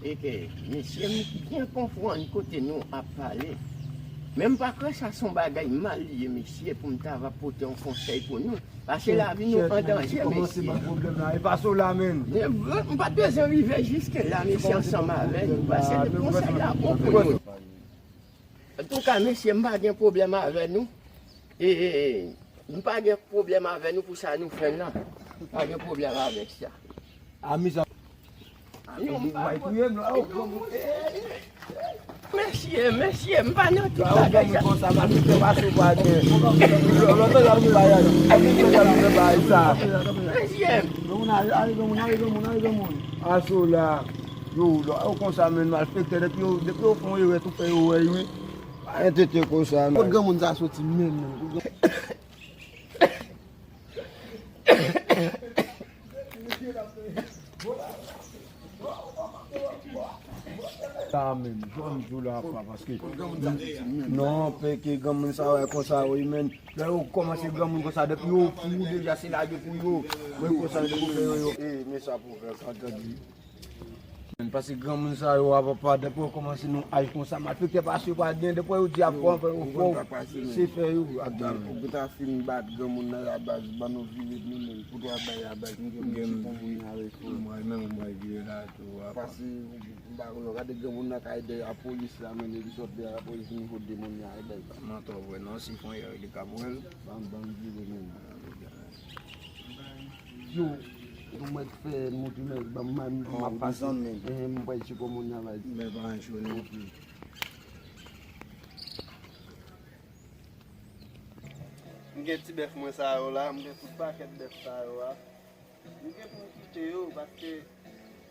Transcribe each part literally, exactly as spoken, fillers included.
E ke, mesye, m byen konprann kote nou ap pale. Men m pa kwè sa se yon bagay mal li ye, mesye, pou m ta va pote yon konsèy pou nou. Paske lavi nou an danje, mesye. Kòmanse ba pwoblèm la. E pa sou la, menn. M pa t bezwen rive jiske la, mesye, ansanm avè nou. Paske konsèy la bon pou nou. Antouka, mesye, m pa gen pwoblèm avè nou. E, e, e, m pa gen pwoblèm avè nou pou sa nou fè n lan. M pa gen pwoblèm avèk sa. Ami sa. Yo, m pa, mesye, mesye, m pa nan tout bagay sa. Konsa, m ap fè pa sou pa gen. Lòt la, m pa sa. Mesye. Granmoun, ale, ale, granmoun, ale, granmoun, ale, granmoun. Aso la. Yo, lò, yo konsa, menn, malfektè, depi yo, depi yo fè yon erè, tou fè yo wè, wi. Pa entete konsa, menn. Kot granmoun sa soti menm, menn? Sa menm, jwenn jou la pa, paske non, peke granmoun sa wè konsa, wi, menn. Lè yo kòmanse granmoun konsa, depi yo fou deja, se lage pou yo. Mwen konsa, depi yo fè yo, yo, e, men sa pou fè, sa gade. Paske granmoun sa yo a papa, depi yo kòmanse nan aj konsa, malfektè pa sou pa gen, depi yo di ap fò, fè yo fò, se fè yo ak granmoun. Ou ta fin bat granmoun nan la baz, ban nou vire nou menm, pou dwa bay la baz, nou gen moun ki konn vin avèk ou. Mwen menm, mwen vire la tou, a. Pase, m pa konnen, gade granmoun nan kay dèyè lapolis la, menm, epi sòt dèyè lapolis, nou fout de moun nan kay dèyè. Mantò, vre, non, si fon yè, li ka pran l. Ban, ban vire menm. Yo, nou mèt fè mouti, men ban m, m ap pase. Mezanmi. Ehe, m pral sipò moun nan, baz. Men pa ancho non plis. M gen ti bèf mwen sa yo la, m gen tout pakèt bèf sa yo a. M gen pou m kite yo, paske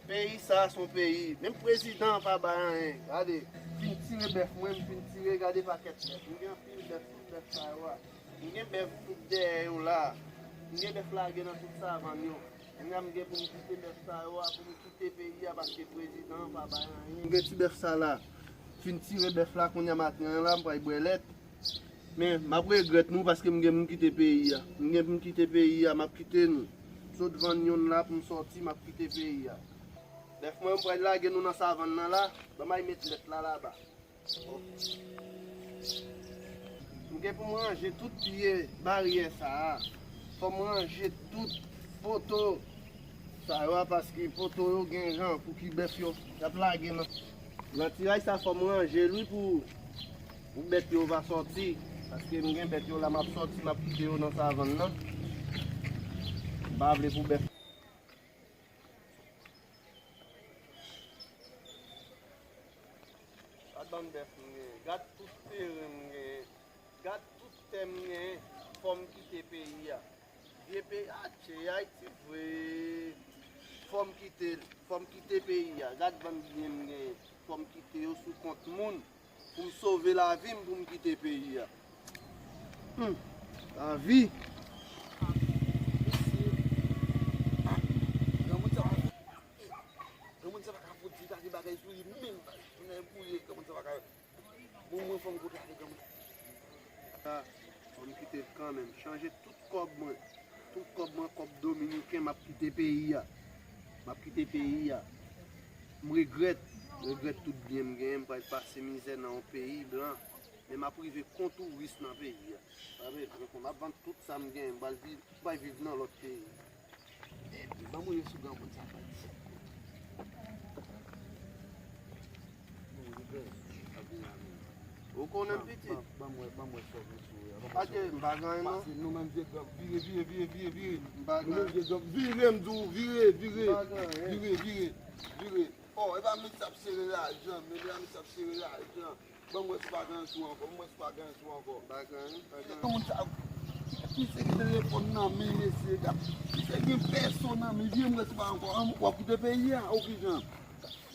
peyi sa a se yon peyi. Menm prezidan an pa bay anyen. Gade, fin tire bèf mwen, m fin tire, gade pakèt bèf. M gen anpil bèf, tout bèf sa yo a. M gen bèf tout dèyè yo la. M gen bèf lage nan tout savann yo. Kounye a m gen pou m kite bèf sa yo a, pou m kite peyi a, paske prezidan an pa bay anyen. M gen ti bèf sa la. Fin tire bèf la, kounye a maten an la, m pral bwè lèt. Men, m ap regrèt nou, paske m gen pou m kite peyi a. M gen pou m kite peyi a, m ap kite nou. M sot vann yonn la pou m sòti, m ap kite peyi a. Bèf mwen, m pral lage nou nan savann nan la. Ban m al met lèt la laba. M gen pou m ranje tout pye baryè sa a. Fò m ranje tout poto sa yo a, paske poto yo gen jan pou ki bèf yo y ap lage nan, nan tiraj sa, fò m ranje l wi pou, pou bèt yo va sòti. Paske m gen bèt yo la, m ap sòti, m ap kite yo nan savann nan. M pa vle pou bèf. Gad bann bèf m genyen, gad tout teren m genyen, gad tout tè m genyen, fò m kite peyi a. Vye peyi a, tchè, Ayiti vre. Fò m kite l, fò m kite peyi a. Gad bann byen m genyen, fò m kite yo sou kont moun. Pou m sove lavi m, pou m kite peyi a. Hum, lavi. Mesye. Ah, granmoun sa pa, granmoun sa pa ka fout di bagay sou li, menm pa tounen pou ye, granmoun sa pa ka. Bon, mwen fò m kote avèk granmoun. Sa, fò m kite l kanmenm. Chanje tout kòb mwen. Tout kòb mwen, kòb dominiken, m ap kite peyi a. M ap kite peyi a. M regrèt, m regrèt tout byen m genyen, m pral pase mizè nan yon peyi blan. Men m ap rive kon touris nan peyi a. Sa vle di, m ap vann tout sa m genyen, m pral viv, m pral viv nan lòt peyi. Epi, ban m rive sou granmoun sa pral di. Ou konnen m piti? Ban, ban, ban mwen, ban mwen sòk mesye a. Pase, m pa gen anyen non. Pase, nou menm vye granm. Vire, vire, vire, vire, vire. M pa gen anyen. Nou menm vye granm. Vire, m di w, vire, vire. M pa gen anyen. Vire, vire, vire. Oh, e pa misye ap sere lajan, men e pa misye ap sere lajan. Ban mwen si pa gen anyen sou ankò, ban mwen si pa gen anyen sou ankò. M pa gen anyen, m pa gen anyen. Granmoun sa, misye gen telefòn nan men, mesye, gad, misye gen pèsòn nan men, vye mwen si pa ankò, an, w ap kite peyi a, ou kijan?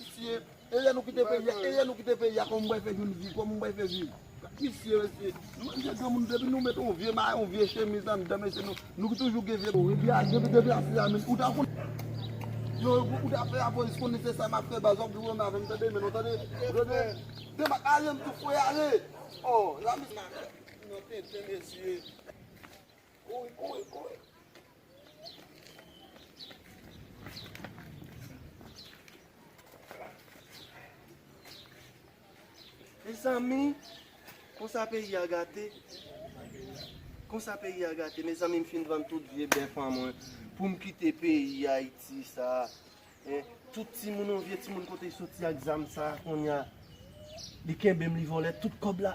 Misye, E lè nou kite peyi a, e lè nou kite peyi a, kòman m pral fè jwenn vi, kòman m pral fè viv? Misye, mesye, nou menm vye granmoun, depi nou met yon vye mayo, yon vye chemiz anndan, mesye, nou, nou ki toujou gen vye. Epi a, depi, depi a, se la menm, ou ta konn. Yo, ou ta fè lapolis konnen se sa m ap fè, baz, w ap jwe avè m, tande, men non, tande, tande. Demak ale, m tou foye ale. Oh, la misye, nan tenten, mesye. Kouri, kouri, kouri. Mezanmi, konsa peyi a gate. Konsa peyi a gate. Mezanmi, m fin vann tout vye bèf an mwen pou m kite peyi Ayiti sa. Hein? Tout timoun, yon vye timoun kote l soti ak zam sa, kounye a, li kenbe m, li vòlè tout kòb la.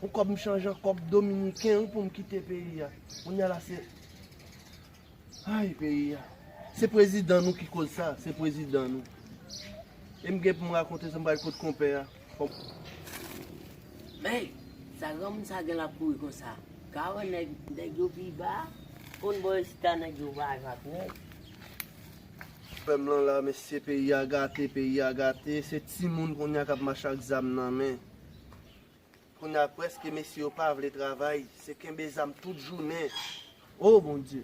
Yon kòb m chanje an kòb dominiken, wi, pou m kite peyi a. Kounye a la, se Ay, peyi a. Se prezidan nou ki koz sa, se prezidan nou. E m gen pou m rakonte sa, m pral kot konpè a. Konp- Men, sa granmoun sa gen l ap kouri konsa. Ka wè nèg, nèg yo pi ba, konn bò isit la nèg yo pa jwe ak nèg. Pèm lan la, mesye, peyi a gate, peyi a gate. Se timoun kounye a k ap mache ak zam nan men. Kounye a prèske mesye yo pa vle travay, se kenbe zam tout jounen. O Bondye!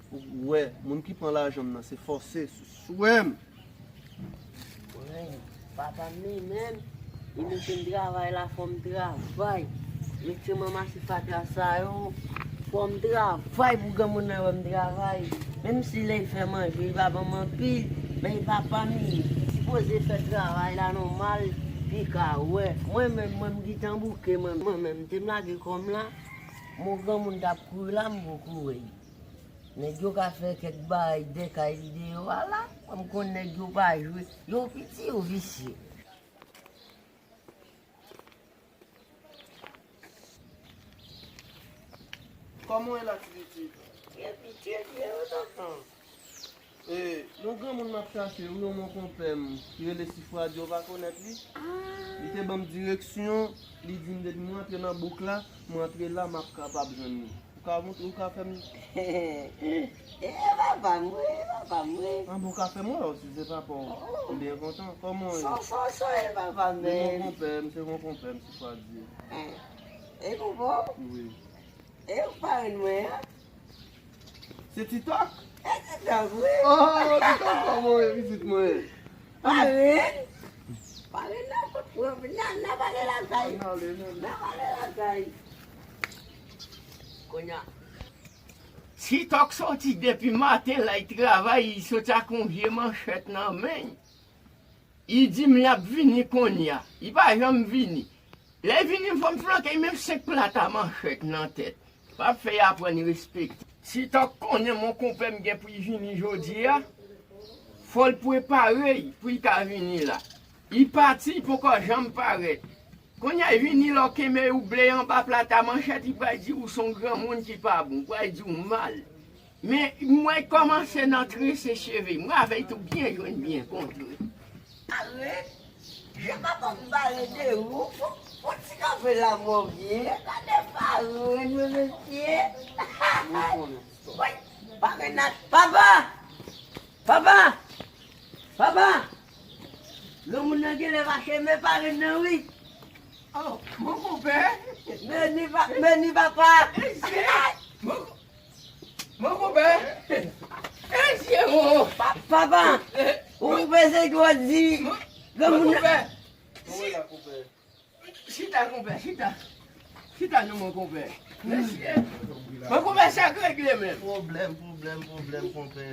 Ou wè, moun ki pran lajan m nan, se fòse sou, sou wè m. Mwen, papa m li menm, li mete m travay la, fò m travay. Mete m ranmase fatra sa yo, fò m travay pou granmoun nan wè m travay. Menm si lè l fè manje, li pa ban m anpil, men e papa m li ye. Sipoze fè travay la nòmal, pi ka wè. Mwen menm, mwen m gentan bouke, mwen, mwen menm, m te m lage kò m la, mon granmoun t ap kouri la, m poko wè l. Nèg yo ka fè kèk bagay, dèkay li deyò a la, mwen m konn nèg yo pa jwe, yo piti, yo visye. Kòman w ye la, ti pitit? Byen, pitit, byen, tonton. E, yon granmoun m ap chache, wi, yon mon konpè m, ki rele Sifwadi, w pa konèt li? Ah. Li te ban m direksyon, li di m depi mwen antre nan bouk la, mwen antre la, m ap kapab jwenn li. Ou ka montre, ou ka fè m. E papa m, wi, papa m, wi. An bon, ou ka fè m wè w si se papa w. Oh. M byen kontan. Kòman w ye? Son, son, son, e papa m, men. Se mon konpè m, se mon konpè m, Sifwadi. Eh. E konpè w? Wi. E parenn mwen an? Se Ti Tòk? E Ti Tòk, wi. Oh, Ti Tòk, kòman w ye, pitit mwen? Parenn? Parenn nan kot mwen, nan, nan pale lakay. Nan pale lakay. Kounye a. Ti Tòk soti depi maten la, li travay, li soti ak yon vye manchèt nan men l. Li di m l ap vini kounye a. Li pa janm vini. Lè l vini, fò m flanke l menm senk plat a manchèt nan tèt. M ap fè y aprann respekte. Ti Tòk konnen mon konpè m gen pou l vini jodi a, fò l prepare l pou l ka vini la. Li pati, li poko janm parèt. Kounye a, l vini la, w kenbe yon ble anba plat a manchèt, li pral di w se yon granmoun ki pa bon, li pral di w mal. Men mwen kòmanse nan trese cheve, mwen avè l tou byen jwenn, byen kontre. Arèt, jan papa m bare de ou, pou, pou ti kanpe la mò byen, gade parenn mwen, mesye. Woy, parenn nan, papa! Papa! Papa! Granmoun nan genlè fache, men parenn nan wi. Oh, mon konpè. Men ni pa, men ni papa. Mesye, mon, mon konpè. Mesye, mon. Pa, papa, eh, ou bezwen jodi. Mon, granmoun nan. Mon konpè. Chita, konpè, chita. Chita non, mon konpè. Mesye. Mon konpè, sa k regle menm? Pwoblèm, pwoblèm, pwoblèm, konpè.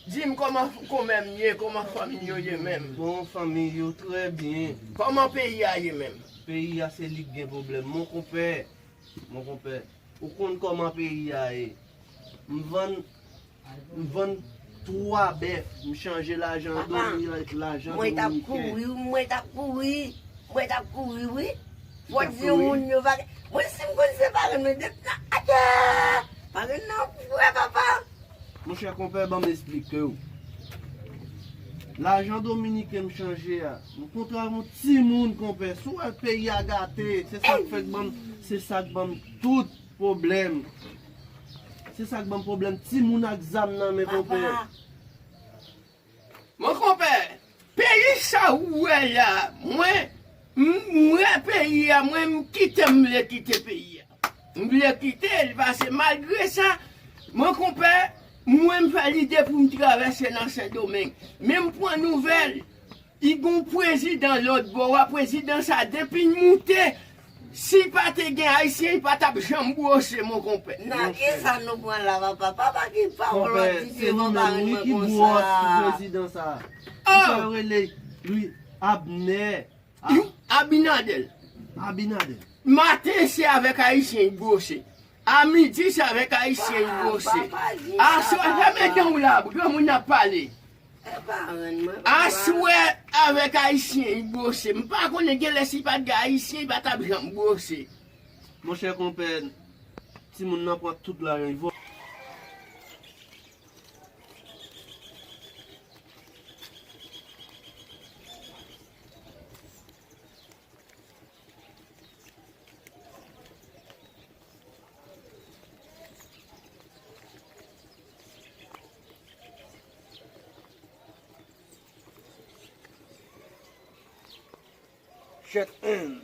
Di m kòman f-, kòman m ye, kòman fanmi yo ye menm? Bon, fanmi yo trè byen. Kòman peyi a ye menm? Peyi a se li k gen pwoblèm. Mon konpè, mon konpè, ou konn kòman peyi a ye. M vann, m vann twa bèf, m chanje lajan dominiken ak lajan dominiken. Papa, mwen t ap kouri, mwen t ap kouri, mwen t ap kouri, wi. Fò di yon moun yo pa, mwen si m konn se parenn mwen depi nan atè, parenn nan frè papa. Monchè konpè, ban m esplike w. Lajan dominiken m chanje a, m kontre avè yon timoun konpè. Si w wè peyi a gate, se sa k fè k ban m, se sa k ban m tout pwoblèm. Se sa k ban m pwoblèm. Timoun ak zam nan men konpè. Papa. Mon konpè, peyi sa ou wè la, mwen, m, m wè peyi a, mwen, m kite, m vle kite peyi a. M vle kite l, pase malgre sa, mon konpè, mwen, m fè lide pou m travèse nan Sendomeng. Men m pran nouvèl, li gon prezidan lòt bò a, prezidan sa, depi l moute, si pa te gen Ayisyen, li pa t ap janm bwose, mon konpè. Nan kisa nou pran la, papa? Papa, ki pawòl w ap di devan parenn mwen konsa? Konpè, se nou menm, wi, ki bwòs pou prezidan sa. Ki fè yo rele, wi, Abnè. A, Abinader. Abinader. Maten se avèk Ayisyen li bwose. A midi se avèk Ayisyen li bwose. Aswè, fèmen dan w la, granmoun ap pale. Aswè avèk Ayisyen li bwose. M pa konnen, genlè si pa t gen Ayisyen, li pa t ap janm bwose. Monchè konpè, timoun nan pran tout lajan li vòlè. Chèt enn.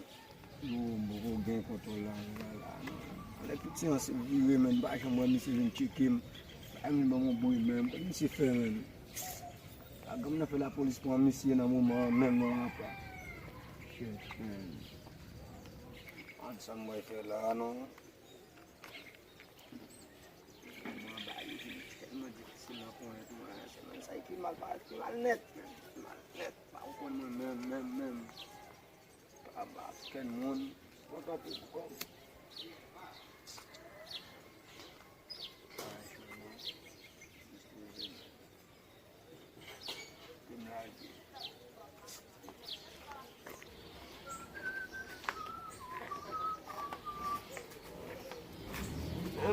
Yo, m poko gen kontwòl la, la, la, non. Anlè piti an se vire, men m pa janm wè misye vin tcheke m. Pa vin ban m yon bri, men m konn misye fè, men. Lagam nan fè lapolis pran misye nan moman an, menm nan apa. Chèt enn. An sa m wè fè la, non. Mwen ba yo vin tèlman difisil nan konnen pou mwen. Semèn sa ki mal pa, ki mal nèt, men. Ki mal nèt. Pa konprann mwen menm, menm, menm. Pa ba kenn moun. Kontan pou kòm.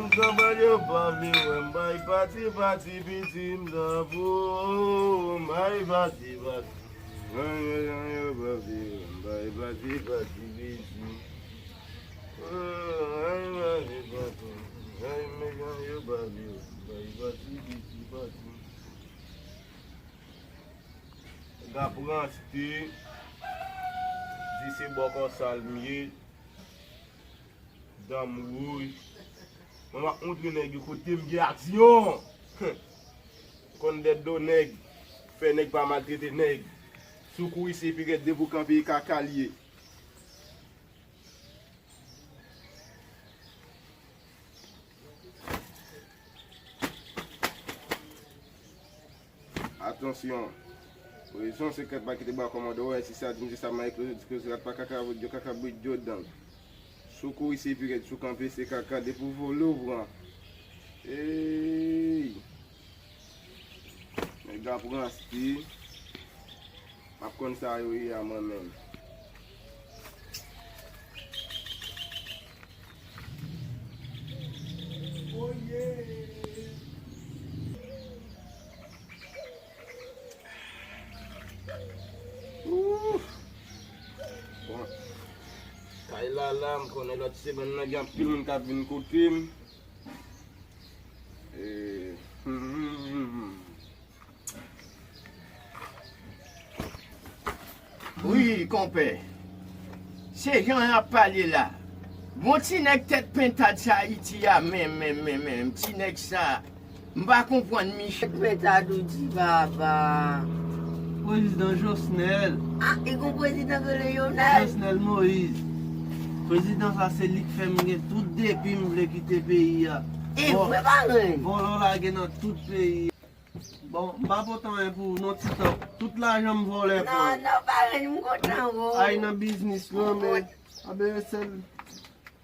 M travay yo pa vle wè m bay pati, pati piti m tanpou, m bay pati, pati. Yo pa vle wè m bay pati, pati piti. Oh, ay, pati, pati. Ay, megan yo pa vle wè m bay pati, piti pati. Gap ranste, di se bòkò sal m ye, dan m wouj. Mwen m ap montre nèg yo kote m gen aksyon. Konn dèt do nèg, fè nèg pa maltrete nèg. Si w kouri se pirèt, depi w kanpe e kaka l ye. Atansyon. Rezon sekrè pa kite bwa kòmandè w, si sa di m se sa m a ekri, di ke rat pa kaka, yo kaka brit dyo dan. Si w kouri se pirèt, si w kanpe se kaka, depi w vole w pran. Ey! Nèg la pran sti. M ap konn sa yo ye a mwen menm. Ooh. Bon. Kay la la, m konnen lòt semèn nan gen anpil moun k ap vin kote m. Eh, hmm, hmm, hmm, hmm. Wi, konpè. Se jan y ap pale la. Bon ti nèg tèt pentad sa Ayiti a, men, men, men, men, ti nèg sa, m pa konprann misye. Tèt pentad ou di, papa. Prezidan Jovenel. Ah, li gon prezidan k rele Jovenel. Jovenel Moïse. Prezidan sa se li k fè m gen tout depi m vle kite peyi a. E vre, parenn. Vòlò lage nan tout peyi a. Bon, m pa pote anyen pou ou non, Titòk. Tout lajan m vòlè pran. Non, non, parenn, m kontan, wo. Ay nan biznis lan, men. Abe, sèl.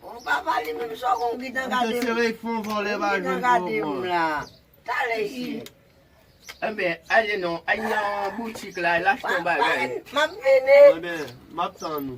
Bon, papa, li menm, sa w konn gentan gade m. M te sere fon vòlè pa jwenn pou ou pran. Talè, isi. Enben, ale non, al nan boutik la, al achte yon bagay. M ap vini. Enben, m ap tann ou.